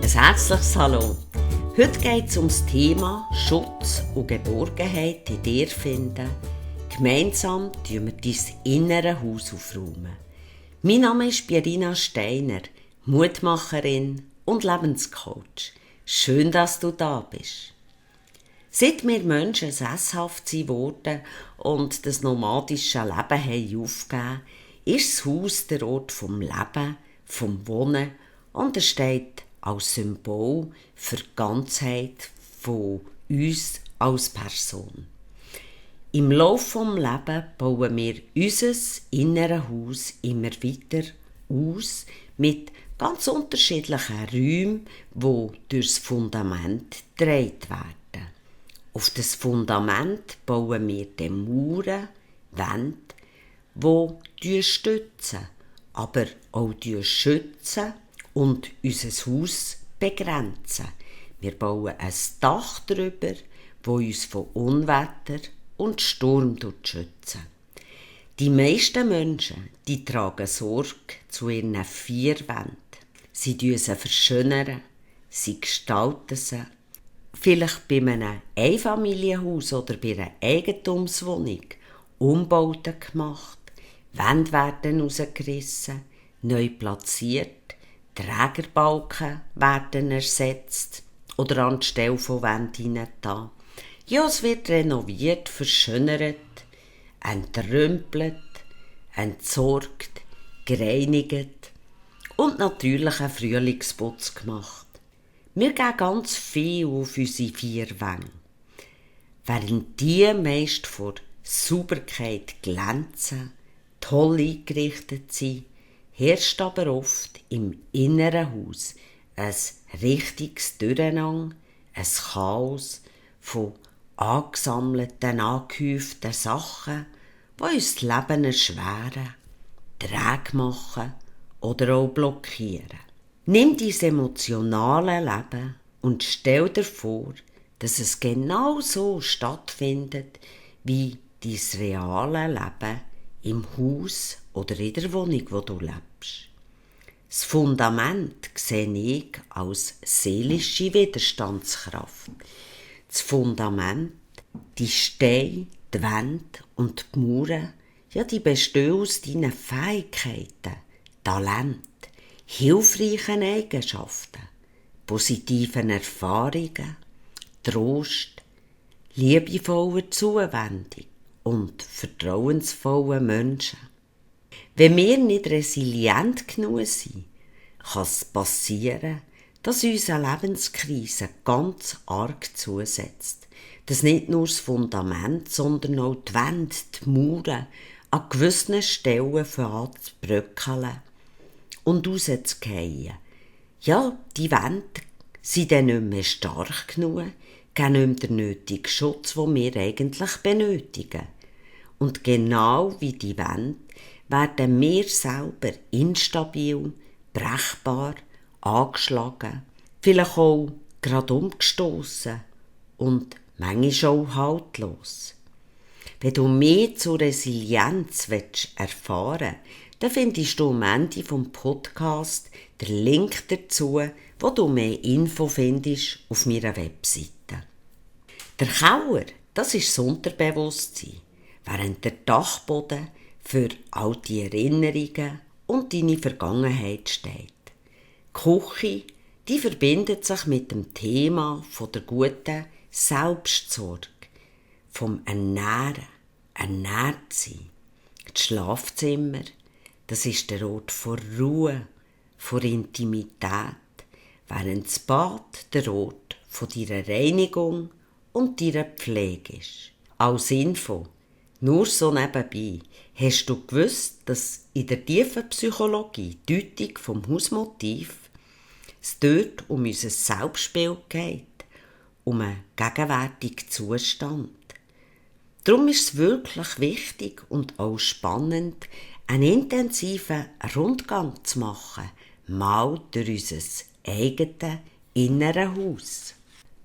Ein herzliches Hallo. Heute geht es um das Thema Schutz und Geborgenheit in dir finden. Gemeinsam tun wir dein innere Haus aufräumen. Mein Name ist Pierina Steiner, Mutmacherin und Lebenscoach. Schön, dass du da bist. Seit wir Menschen sesshaft wurden und das nomadische Leben haben aufgegeben, ist das Haus der Ort vom Leben, vom Wohnen und es steht als Symbol für die Ganzheit von uns als Person. Im Laufe des Lebens bauen wir unser inneres Haus immer weiter aus mit ganz unterschiedlichen Räumen, die durchs Fundament gedreht werden. Auf das Fundament bauen wir die Mauern, Wände, die stützen, aber auch schützen und unser Haus begrenzen. Wir bauen ein Dach drüber, das uns von Unwetter und Sturm schützt. Die meisten Menschen tragen Sorge zu ihren 4 Wänden. Sie verschönern sie, sie gestalten sie. Vielleicht bei einem Einfamilienhaus oder bei einer Eigentumswohnung Umbauten gemacht, Wände werden rausgerissen, neu platziert, Trägerbalken werden ersetzt oder an die Stelle von Wänden hineingetan. Ja, es wird renoviert, verschönert, entrümpelt, entsorgt, gereinigt und natürlich einen Frühlingsputz gemacht. Wir geben ganz viel auf unsere 4 Wände. Während die meist vor Sauberkeit glänzen, toll eingerichtet sind, herrscht aber oft im inneren Haus ein richtiges Durcheinander, ein Chaos von angesammelten, angehäuften Sachen, die uns das Leben erschweren, träge machen oder auch blockieren. Nimm dein emotionale Leben und stell dir vor, dass es genau so stattfindet wie dein reale Leben im Haus oder in der Wohnung, wo du lebst. Das Fundament sehe ich als seelische Widerstandskraft. Das Fundament, die Steine, die Wände und die Mauern, die bestehen aus deinen Fähigkeiten, Talent, hilfreichen Eigenschaften, positiven Erfahrungen, Trost, liebevoller Zuwendung und vertrauensvollen Menschen. Wenn wir nicht resilient genug sind, kann es passieren, dass uns eine Lebenskrise ganz arg zusetzt. Dass nicht nur das Fundament, sondern auch die Wände, die Mauern an gewissen Stellen anfangen zu bröckeln und rauszugehen. Ja, die Wände sind dann nicht mehr stark genug, geben nicht mehr den nötigen Schutz, den wir eigentlich benötigen. Und genau wie die Wände werden wir selber instabil, brechbar, angeschlagen, vielleicht auch gerade umgestossen und manchmal auch haltlos. Wenn du mehr zur Resilienz erfahren willst, dann findest du am Ende des Podcasts den Link dazu, wo du mehr Info findest auf meiner Webseite. Der Keller, das ist das Unterbewusstsein, während der Dachboden für alte Erinnerungen und deine Vergangenheit steht. Die Küche, die verbindet sich mit dem Thema von der guten Selbstsorge, vom Ernähren, ernährt sein. Das Schlafzimmer, das ist der Ort vor Ruhe, vor Intimität, während das Bad der Ort von deiner Reinigung und deiner Pflege ist. Als Info, nur so nebenbei, hast du gewusst, dass in der tiefen Psychologie die Deutung vom Hausmotiv es dort um unser Selbstbild geht, um einen gegenwärtigen Zustand. Darum ist es wirklich wichtig und auch spannend, einen intensiven Rundgang zu machen, mal durch unser eigenes inneres Haus.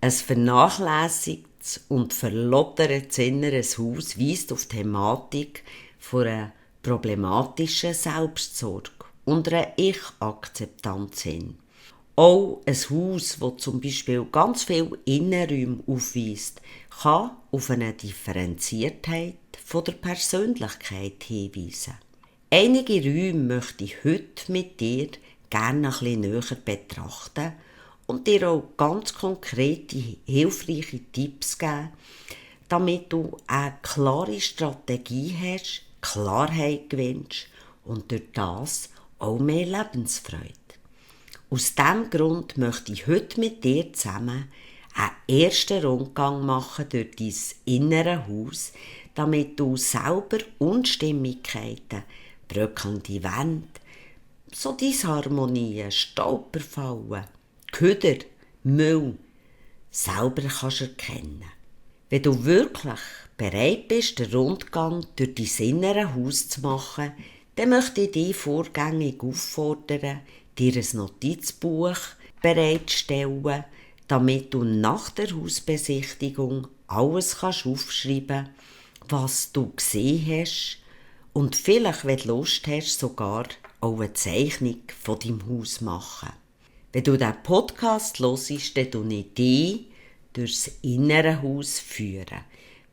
Ein vernachlässigtes und verlottertes inneres Haus weist auf die Thematik von einer problematischen Selbstsorge und einer Ich-Akzeptanz hin. Auch ein Haus, das zum Beispiel ganz viele Innenräume aufweist, kann auf eine Differenziertheit von der Persönlichkeit hinweisen. Einige Räume möchte ich heute mit dir gerne ein bisschen näher betrachten und dir auch ganz konkrete, hilfreiche Tipps geben, damit du eine klare Strategie hast, Klarheit gewinnst und durch das auch mehr Lebensfreude. Aus diesem Grund möchte ich heute mit dir zusammen einen ersten Rundgang machen durch dein innere Haus, damit du selber Unstimmigkeiten, bröckelnde Wände, so Disharmonien, Stolperfallen, Köder, Müll selber kannst erkennen. Wenn du wirklich bereit bist, den Rundgang durch dein innere Haus zu machen, dann möchte ich dich vorgängig auffordern, dir ein Notizbuch bereitzustellen, damit du nach der Hausbesichtigung alles aufschreiben kannst, was du gesehen hast und vielleicht, wenn du Lust hast, sogar auch eine Zeichnung von deinem Haus machen. Wenn du diesen Podcast hörst, dann führe ich dich durchs innere Haus führen.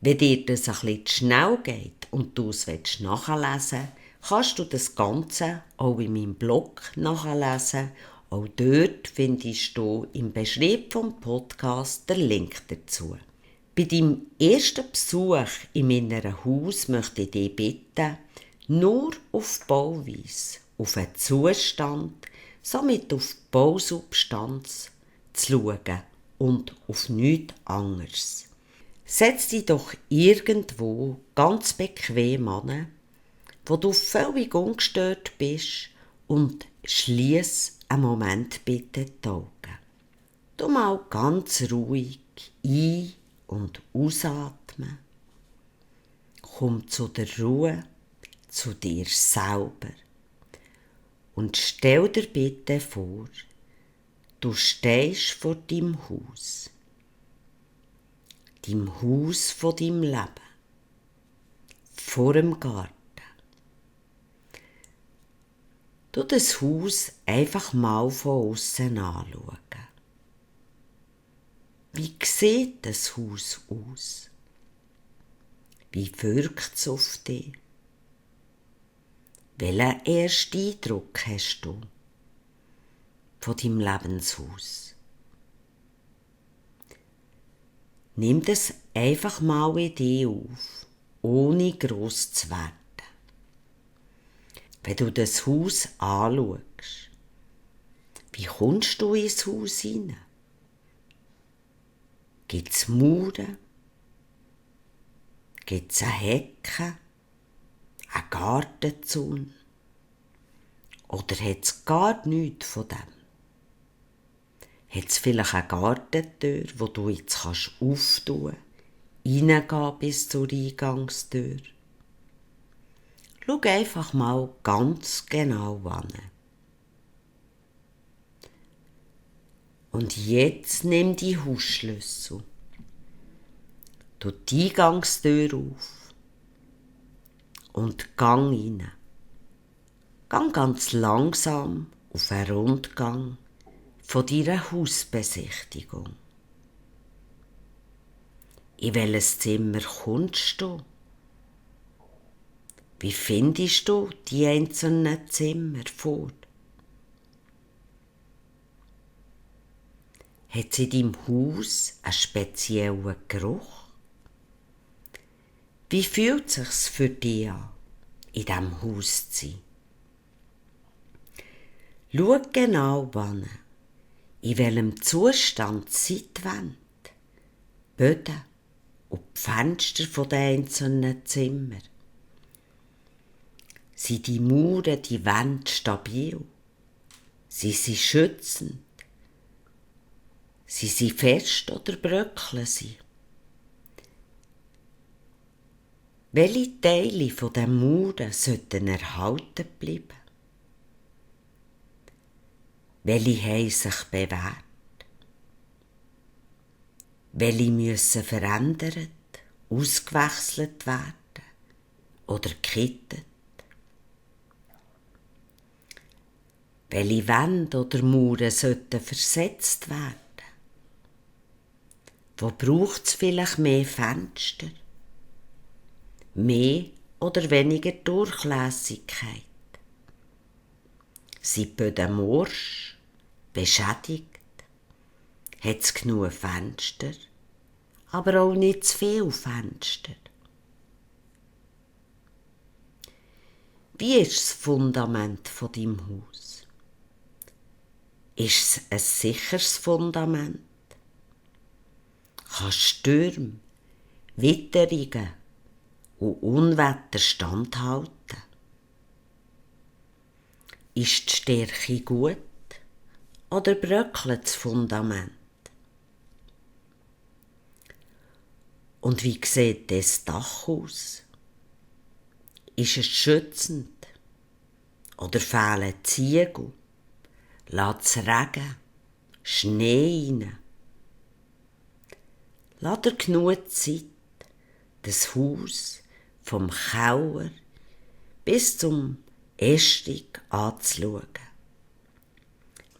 Wenn dir das ein bisschen zu schnell geht und du es nachlesen willst, kannst du das Ganze auch in meinem Blog nachlesen. Auch dort findest du im Beschrieb vom Podcast den Link dazu. Bei deinem ersten Besuch im inneren Haus möchte ich dich bitten, nur auf die Bauweise, auf den Zustand, somit auf die Bausubstanz zu schauen und auf nichts anderes. Setz dich doch irgendwo ganz bequem an, wo du völlig ungestört bist und schliess einen Moment bitte die Augen. Du mal ganz ruhig ein- und ausatmen. Komm zu der Ruhe, zu dir selber und stell dir bitte vor, du stehst vor deinem Haus von deinem Leben, vor dem Garten. Du das Haus einfach mal von außen anschauen. Wie sieht das Haus aus? Wie wirkt es auf dich? Welchen ersten Eindruck hast du von deinem Lebenshaus? Nimm das einfach mal in dich auf, ohne gross zu werden. Wenn du das Haus anschaust, wie kommst du ins Haus hinein? Gibt es Mauern? Gibt es eine Hecke? Ein Gartenzaun? Oder hat es gar nichts von dem? Hat es vielleicht eine Gartentür, die du jetzt auftun kannst, reingehen bis zur Eingangstür? Schau einfach mal ganz genau an. Und jetzt nimm die Hausschlüssel. Tu die Eingangstür auf und gang rein. Gang ganz langsam auf einen Rundgang von deiner Hausbesichtigung. In welches Zimmer kommst du? Wie findest du die einzelnen Zimmer vor? Hat es in deinem Haus einen speziellen Geruch? Wie fühlt es sich für dich an, in diesem Haus zu sein? Schau genau an, in welchem Zustand sind die Wände, Böden und die Fenster der einzelnen Zimmer. Sind die Mauern, die Wände stabil? Sind sie schützend? Sind sie fest oder bröckeln sie? Welche Teile der Mauern sollten erhalten bleiben? Welche haben sich bewährt? Welche müssen verändert, ausgewechselt werden oder gekittet? Welche Wände oder Mauern sollten versetzt werden? Wo braucht es vielleicht mehr Fenster? Mehr oder weniger Durchlässigkeit? Sind die Böden morsch? Beschädigt? Hat es genug Fenster? Aber auch nicht zu viele Fenster? Wie ist das Fundament von deinem Haus? Ist es ein sicheres Fundament? Kann Stürme, Witterungen und Unwetter standhalten? Ist die Stärke gut oder bröckelt das Fundament? Und wie sieht das Dach aus? Ist es schützend? Oder fehlen Ziegel? Lässt es Regen, Schnee rein? Lass dir genug Zeit, das Haus vom Keller bis zum Esstieg anzuschauen.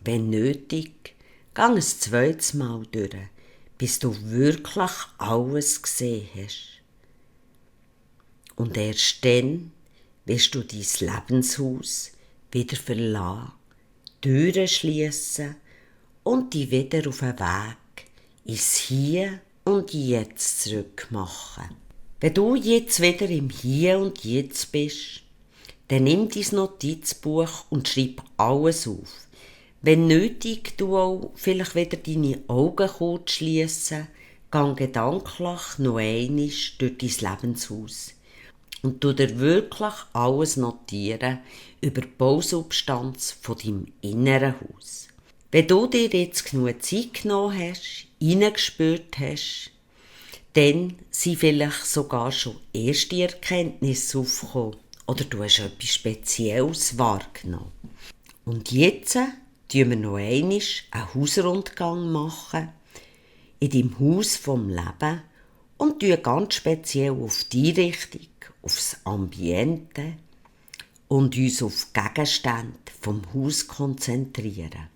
Wenn nötig, gang ein zweites Mal durch, bis du wirklich alles gesehen hast. Und erst dann wirst du dein Lebenshaus wieder verlassen, Türen schliessen und dich wieder auf den Weg ins Hier und Jetzt zurückmachen. Wenn du jetzt wieder im Hier und Jetzt bist, dann nimm dein Notizbuch und schreib alles auf. Wenn nötig, du auch vielleicht wieder deine Augen kurz schliessen, gang gedanklich noch einmal durch dein Lebenshaus und tu dir wirklich alles notieren über die Bausubstanz von deinem inneren Haus. Wenn du dir jetzt genug Zeit genommen hast, reingespürt hast, dann sind vielleicht sogar schon erste Erkenntnisse aufgekommen oder du hast etwas Spezielles wahrgenommen. Und jetzt machen wir noch einmal einen Hausrundgang machen in deinem Haus vom Leben und schauen ganz speziell auf die Einrichtung, aufs Ambiente und uns auf die Gegenstände vom Haus konzentrieren.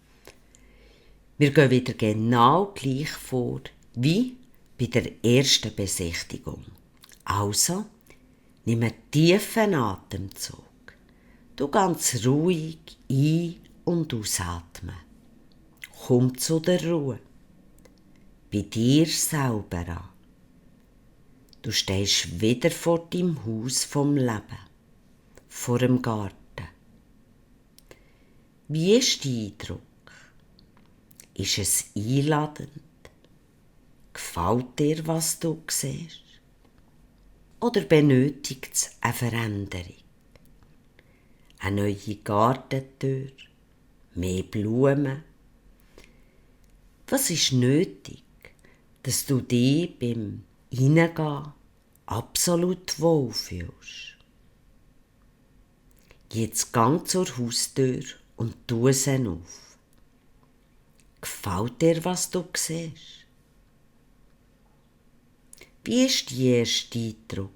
Wir gehen wieder genau gleich vor wie bei der ersten Besichtigung. Also, nimm einen tiefen Atemzug. Du ganz ruhig ein- und ausatmen. Komm zu der Ruhe. Bei dir selber an. Du stehst wieder vor deinem Haus vom Leben, vor dem Garten. Wie ist dein Eindruck? Ist es einladend? Gefällt dir, was du siehst? Oder benötigt es eine Veränderung? Eine neue Gartentür? Mehr Blumen? Was ist nötig, dass du dich beim Hineingehen absolut wohlfühlst? Jetzt gang zur Haustür und tu sie auf. Gefällt dir, was du siehst? Wie ist dein erster Eindruck?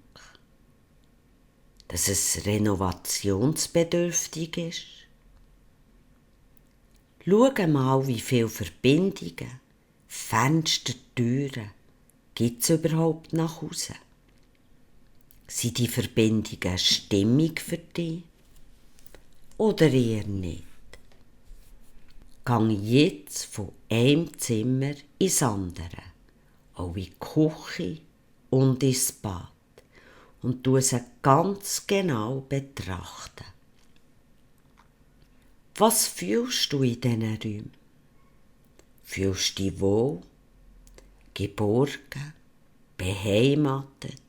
Dass es renovationsbedürftig ist? Schau mal, wie viele Verbindungen, Fenster, Türen gibt es überhaupt nach Hause? Sind die Verbindungen stimmig für dich? Oder eher nicht? Gang jetzt von einem Zimmer ins andere, auch in die Küche und ins Bad, und tu sie ganz genau betrachten. Was fühlst du in diesen Räumen? Fühlst du dich wohl, geborgen, beheimatet?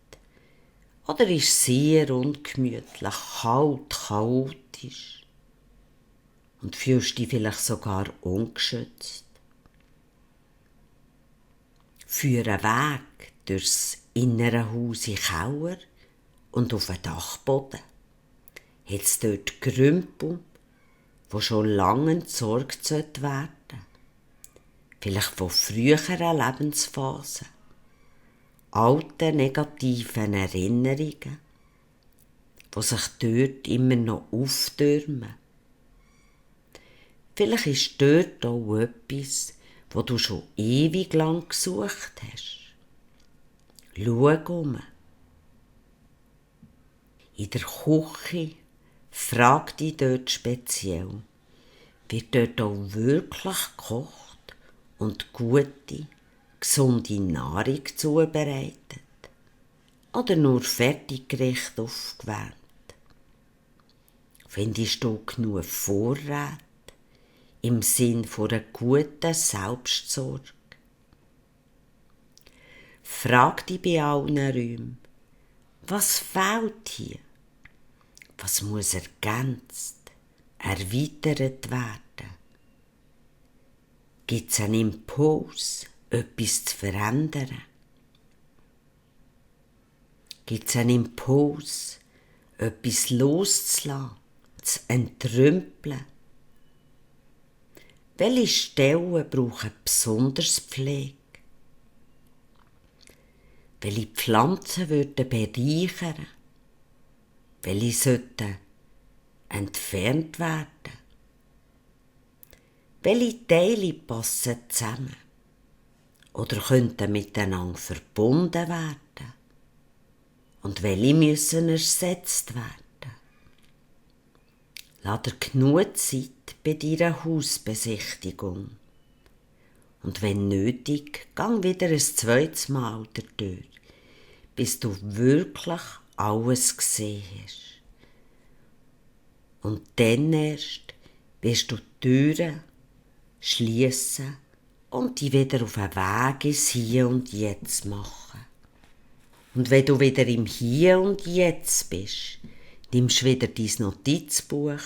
Oder ist es sehr ungemütlich, kalt, chaotisch? Und fühlst du dich vielleicht sogar ungeschützt? Führe einen Weg durchs innere Haus in den Keller und auf den Dachboden. Hat es dort Grümpel, die schon lange entsorgt werden sollten? Vielleicht von früheren Lebensphasen, alten negativen Erinnerungen, die sich dort immer noch auftürmen. Vielleicht ist dort auch etwas, wo du schon ewig lang gesucht hast. Schau um. In der Küche frag dich dort speziell, wird dort auch wirklich gekocht und gute, gesunde Nahrung zubereitet? Oder nur Fertiggerichte aufgewärmt? Findest du genug Vorräte im Sinn von einer guten Selbstsorge? Frag dich bei allen Räumen, was fehlt hier? Was muss ergänzt, erweitert werden? Gibt es einen Impuls, etwas zu verändern? Gibt es einen Impuls, etwas loszulassen, zu entrümpeln? Welche Stellen brauchen besonders Pflege? Welche Pflanzen würden bereichern? Welche sollten entfernt werden? Welche Teile passen zusammen oder könnten miteinander verbunden werden? Und welche müssen ersetzt werden? Lass dir genug Zeit bei deiner Hausbesichtigung. Und wenn nötig, gang wieder ein zweites Mal durch, bis du wirklich alles gesehen hast. Und dann erst wirst du die Türen schliessen und dich wieder auf den Weg ins Hier und Jetzt machen. Und wenn du wieder im Hier und Jetzt bist, nimmst du wieder dein Notizbuch,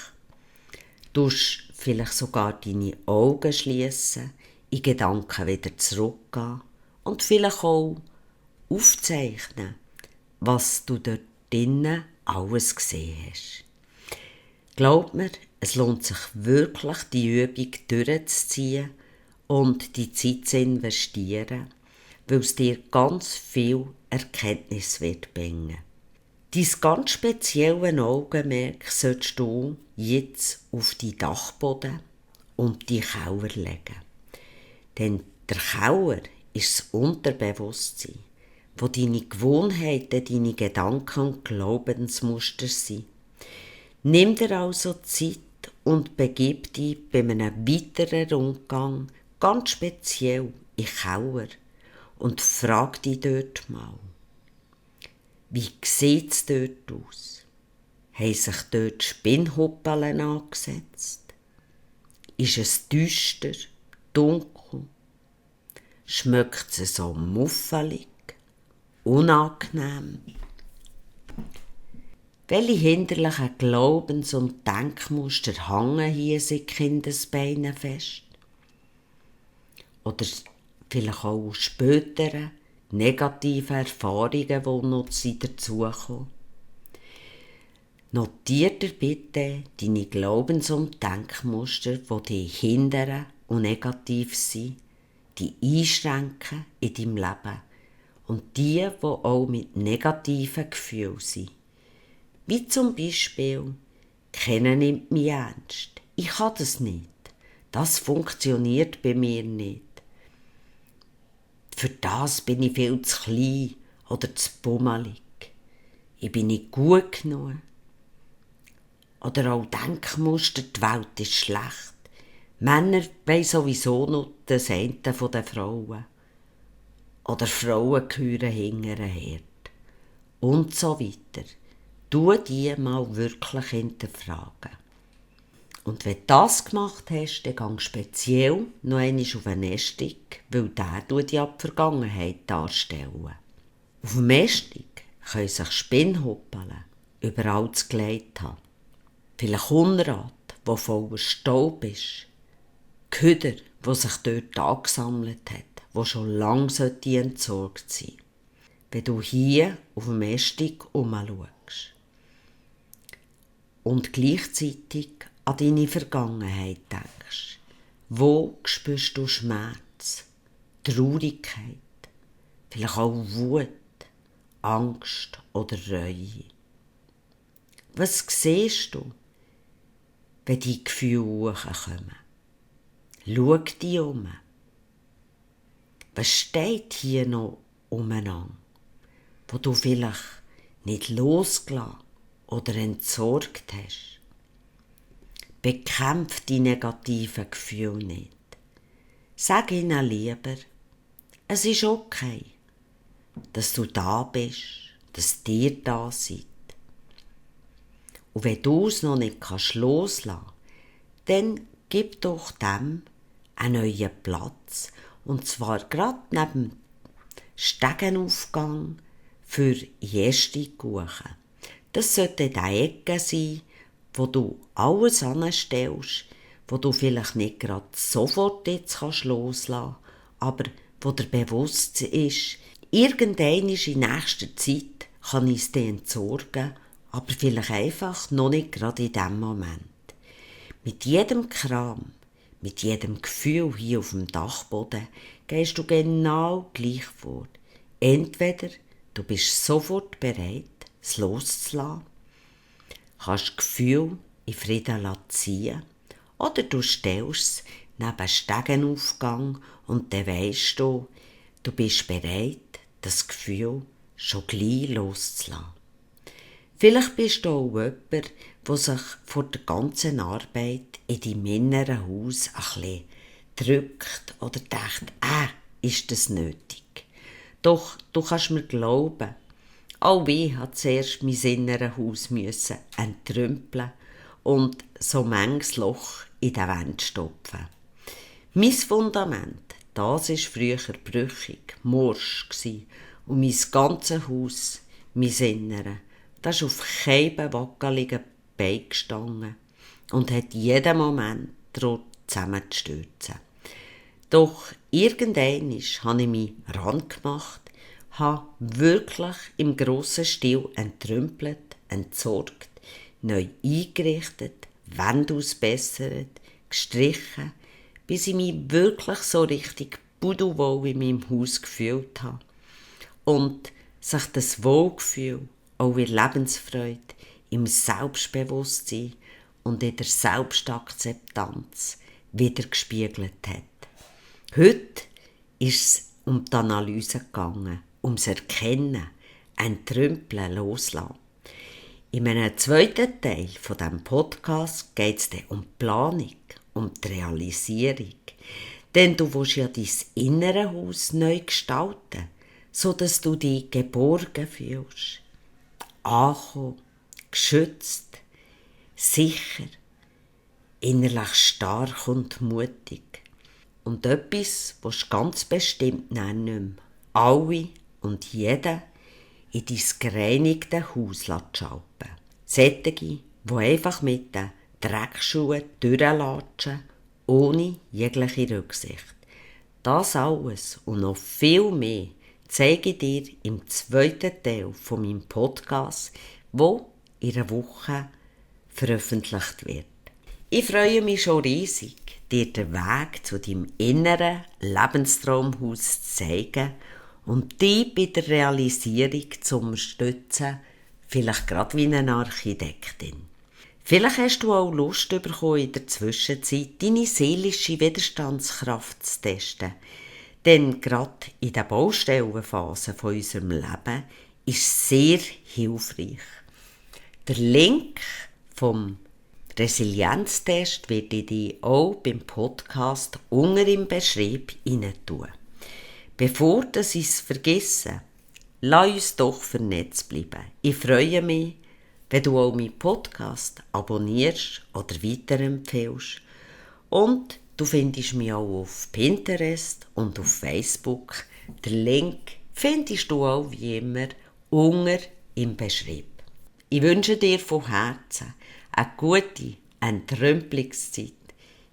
tust vielleicht sogar deine Augen schliessen, in Gedanken wieder zurückgehen und vielleicht auch aufzeichnen, was du dort drinnen alles gesehen hast. Glaub mir, es lohnt sich wirklich, die Übung durchzuziehen und die Zeit zu investieren, weil es dir ganz viel Erkenntnis wird bringen. Dein ganz spezielles Augenmerk solltest du jetzt auf die Dachboden und die Keller legen. Denn der Keller ist das Unterbewusstsein, wo deine Gewohnheiten, deine Gedanken und Glaubensmuster sind. Nimm dir also Zeit und begib dich bei einem weiteren Rundgang ganz speziell in den Keller und frag dich dort mal, wie sieht es dort aus? Haben sich dort Spinnhuppeln angesetzt? Ist es düster, dunkel? Schmeckt es so muffelig, unangenehm? Welche hinderlichen Glaubens- und Denkmuster hängen hier seit Kindesbeinen fest? Oder vielleicht auch aus späteren negativen Erfahrungen, die noch dazukommen? Notier dir bitte deine Glaubens- und Denkmuster, die dich hindern und negativ sind, die einschränken in deinem Leben und die auch mit negativen Gefühlen sind. Wie zum Beispiel, keiner nimmt mich ernst, ich kann das nicht, das funktioniert bei mir nicht. Für das bin ich viel zu klein oder zu bummelig. Ich bin nicht gut genug. Oder auch Denkmuster, die Welt ist schlecht. Männer wollen sowieso nur das eine von den Frauen. Oder Frauen gehören hinterher. Und so weiter. Tu die mal wirklich hinterfragen. Und wenn du das gemacht hast, dann gang speziell noch einmal auf den Esstick, weil der ja die Vergangenheit darstellen. Auf dem Esstick können sich Spinnhuppeln überall gelegt haben. Vielleicht Unrat, wo voller Staub ist. Köder, wo sich dort angesammelt hat, wo schon lange entsorgt sein sollten. Wenn du hier auf dem Esstick herumschaust und gleichzeitig an deine Vergangenheit denkst, wo spürst du Schmerz, Traurigkeit, vielleicht auch Wut, Angst oder Reue? Was siehst du, wenn die Gefühle hochkommen? Schau dich um. Was steht hier noch umeinander, wo du vielleicht nicht losgelassen oder entsorgt hast? Bekämpf die negativen Gefühle nicht. Sag ihnen lieber, es ist okay, dass du da bist, dass dir da seid. Und wenn du es noch nicht loslassen kannst, dann gib doch dem einen neuen Platz. Und zwar gerade neben dem Stegenaufgang für erste Kuchen. Das sollte in der Ecke sein, wo du alles anstellst, wo du vielleicht nicht gerade sofort jetzt loslassen kannst, aber wo dir bewusst ist, irgendwann in nächster Zeit kann ich es dir entsorgen, aber vielleicht einfach noch nicht gerade in diesem Moment. Mit jedem Kram, mit jedem Gefühl hier auf dem Dachboden gehst du genau gleich vor. Entweder du bist sofort bereit, es loszulassen, kannst Gefühl in Frieden ziehen, oder du stellst es neben den Stegenaufgang und dann weisst du, du bist bereit, das Gefühl schon gleich loszulassen. Vielleicht bist du auch jemand, der sich vor der ganzen Arbeit in deinem inneren Haus ein bisschen drückt oder denkt, ist das nötig? Doch du kannst mir glauben, auch ich musste zuerst mein inneres Haus entrümpeln und so manches Loch in den Wand stopfen. Mein Fundament, das war früher brüchig, morsch und mein ganzes Haus, mein Innere, das ist auf keinem wackeligen Bein gestanden und hat jeden Moment droht zusammenzustürzen. Doch irgendwann habe ich mich rangemacht, habe wirklich im grossen Stil entrümpelt, entsorgt, neu eingerichtet, Wände ausbessert, gestrichen, bis ich mich wirklich so richtig pudelwohl in meinem Haus gefühlt habe. Und sich das Wohlgefühl, auch in Lebensfreude, im Selbstbewusstsein und in der Selbstakzeptanz wieder gespiegelt hat. Heute ist es um die Analyse gegangen, ums Erkennen, Entrümpeln, Loslassen. In einem zweiten Teil von diesem Podcast geht es dann um die Planung, um die Realisierung. Denn du willst ja dein innere Haus neu gestalten, sodass du dich geborgen fühlst, angekommen, geschützt, sicher, innerlich stark und mutig. Und etwas willst du ganz bestimmt nicht mehr alle und jeden in dein gereinigte Haus schalten. Solche, die einfach mit den Dreckschuhen durchlatschen, ohne jegliche Rücksicht. Das alles und noch viel mehr zeige ich dir im zweiten Teil von meinem Podcast, wo in einer Woche veröffentlicht wird. Ich freue mich schon riesig, dir den Weg zu deinem inneren Lebenstraumhaus zu zeigen und dich bei der Realisierung zu unterstützen, vielleicht gerade wie eine Architektin. Vielleicht hast du auch Lust bekommen, in der Zwischenzeit deine seelische Widerstandskraft zu testen. Denn gerade in der Baustellenphase von unserem Leben ist es sehr hilfreich. Der Link vom Resilienztest werde ich dir auch beim Podcast unten im Beschrieb rein tun. Bevor ich es vergesse, lass uns doch vernetzt bleiben. Ich freue mich, wenn du auch meinen Podcast abonnierst oder weiterempfehlst. Und du findest mich auch auf Pinterest und auf Facebook. Den Link findest du auch wie immer unten im Beschrieb. Ich wünsche dir von Herzen eine gute Entrümpelungszeit,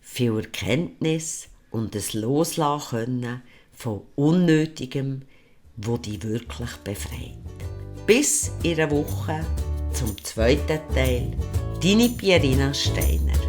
viel Erkenntnis und ein Loslassen können von Unnötigem, wo dich wirklich befreit. Bis in einer Woche zum zweiten Teil. Deine Pierina Steiner.